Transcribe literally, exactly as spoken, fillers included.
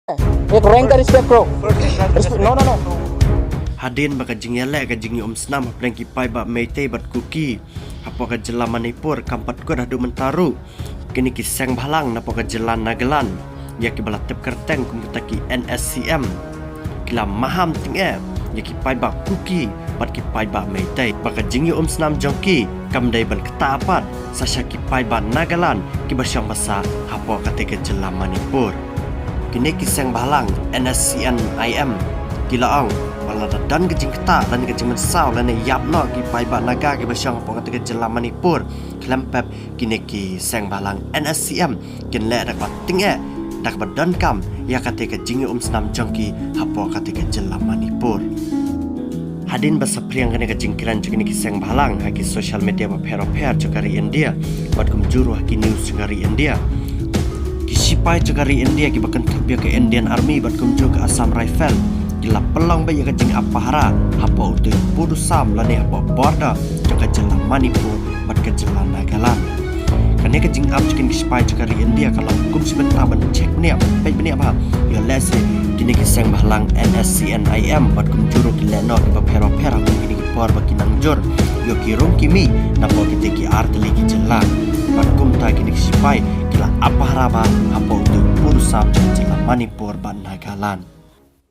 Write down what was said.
एक रैंक का रिस्पेक्ट करो। Respect, no, no, no. Hadien ba ka jingïaleh ka jingïaumsnam hapdeng ki paidbah Meitei bad Kuki hapoh ka jylla Manipur kam pat kut haduh mynta ruh, kine ki seng bhalang napoh ka jylla Nagaland, ïa kiba la tip kyrteng kum kita ki N S C N, ki la maham tyngeh ïa ki paidbah Kuki bad ki paidbah Meitei ba ka jingïaumsnam jong ki kam dei ban ktah pat sa sha ki paidbah Nagaland kiba shong basa hapoh katei ka jylla Manipur. Kine ki seng bhalang N S C N I M ki la ong ba lada don ka jingktah lane ka jingmynsaw lane ïap noh ki paidbah Naga kiba shong hapoh katei ka jylla Manipur, khlem pep kine ki seng bhalang N S C N kin leh da kaba tyngeh, da kaba donkam ïa katei ka jingïaumsnam jong ki hapoh katei ka jylla Manipur. Hadien ba saphriang kane ka jingkren jong kine ki seng bhalang ha ki social media bapher bapher jong ka ri India bad kumjuh ruh ha ki news jong ka ri India, ki sipai jong ka ri India kiba kynthup ïa ka Indian Army bad kumjuh ka Assam Rifle ki la pynlong beit ïa ka jingap pahara hapoh utei u pud u sam lane hapoh border jong ka jylla Manipur bad ka jylla Nagaland. Kane ka jingap jong kine ki sipai jong ka ri India ka long kum shi bynta ban check bniah, peit bniah bha ïoh lehse kine ki seng bhalang N S C N I M bad kumjuh ruh ki lehnoh kiba pher bapher ha kine ki por ba ki nang jur ïoh ki rung ki mih napoh kitei ki artylli ki jylla. Bad kumta kine ki sipai ki la ap pahara bha hapoh utei u pud u sam jong ka jylla Manipur bad Nagaland.